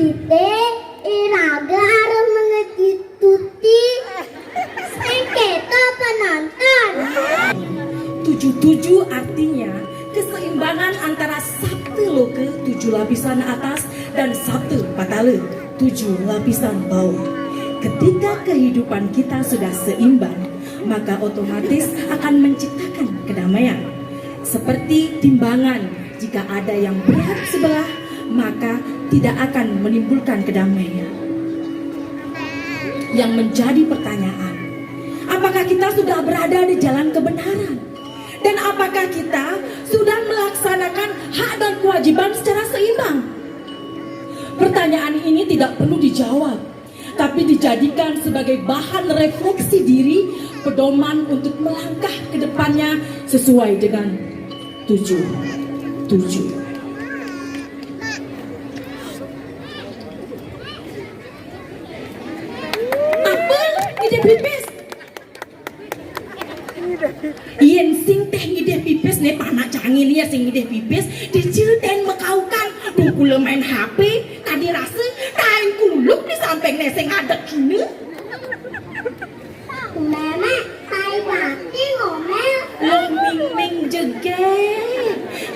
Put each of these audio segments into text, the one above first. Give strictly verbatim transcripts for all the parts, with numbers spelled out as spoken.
Ité, iraga harus mengikuti sengketa penonton. Tujuh tujuh artinya keseimbangan antara sabta loka, tujuh lapisan atas, dan sabta patala, tujuh lapisan bawah. Ketika kehidupan kita sudah seimbang, maka otomatis akan menciptakan kedamaian. Seperti timbangan, jika ada yang berat sebelah, maka tidak akan menimbulkan kedamaian. Yang menjadi pertanyaan, apakah kita sudah berada di jalan kebenaran? Dan apakah kita sudah melaksanakan hak dan kewajiban secara seimbang? Pertanyaan ini tidak perlu dijawab, tapi dijadikan sebagai bahan refleksi diri, pedoman untuk melangkah ke depannya sesuai dengan tujuh tujuh. Apa? Ngidih pipis? Yén sing téh ngidih pipis né, panak cangin ya sing ngidih pipis, diceritain makaukan. Dungkula main H P, tadi rasa tain kuluk di samping né sing ngadeg gini. Mémé, tai mati ngomel. Lo miming jegé.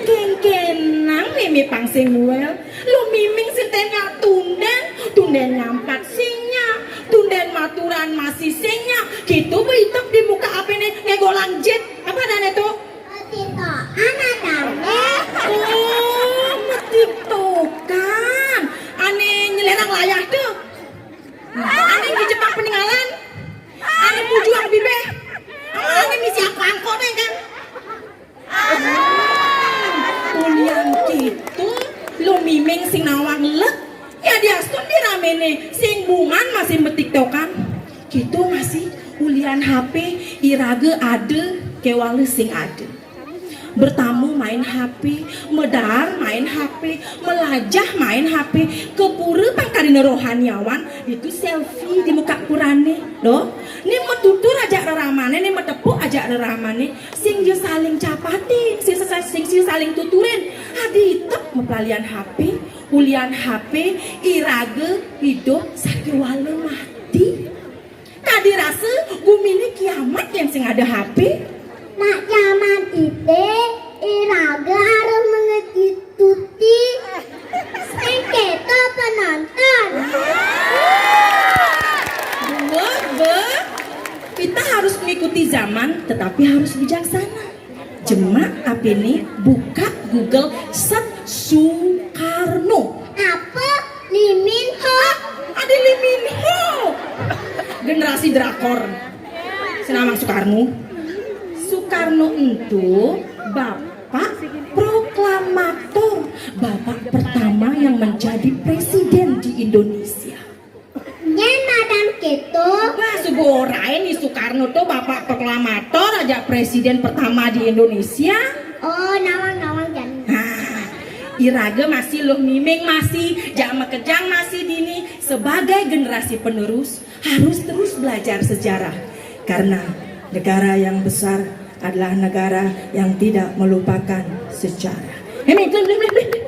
Kéngkénang mémé pang sing muel. Lo miming sing tengah tundén, tundén nyampat sing nyak, tundén maturan masih sing nyak. Gitu beitep di muka apiné ngegolang jit. Apa adané tuh? Tiktokan adané. Oh, metiktokan. Ané nyelerang layah tuh. Ané di Jepang peninggalan. Ané pujuang bibih. Ané misi angko-angko deh kan. Ulian gitu, lo miming sing nawang lek. Ya diastun di raméné, sing bungan masih metiktokan. Gitu masih ulian H P, iraga ada, kéwala sing ada. Bertamu main H P, medar main H P, melajah main H P, ke pura pang kadéna rohaniawan, itu selfie di muka purané, doh. Né metutur ajak reramané, né metepuk ajak reramané, sing ja saling capatin, sing sa-, sing, sing saling tuturin. Adi itep maplalian H P, ulian H P, iraga idup sakéwala mati. Tadi rasa guminé kiamat yén sing ada H P. Nak jaman ité, iraga harus mengikuti sengketa penonton. Dua, be, kita harus mengikuti zaman, tetapi harus bijaksana. Jemak apiné buka Google, search Soekarno. Apa? Lee Min Ho? Ada Lee Min Ho. Generasi drakor. Senamang Soekarno. Soekarno itu bapak proklamator, bapak pertama yang menjadi presiden di Indonesia. Nyén madan kéto. Wah, suba orain, Ni Soekarno to bapak proklamator, ajak presiden pertama di Indonesia. Oh, nawang-nawang jani. Nah, iraga masih luh miming masih, jak makejang masih dini. Sebagai generasi penerus, harus terus belajar sejarah. Karena negara yang besar adalah negara yang tidak melupakan sejarah. Ini, ini, ini, ini.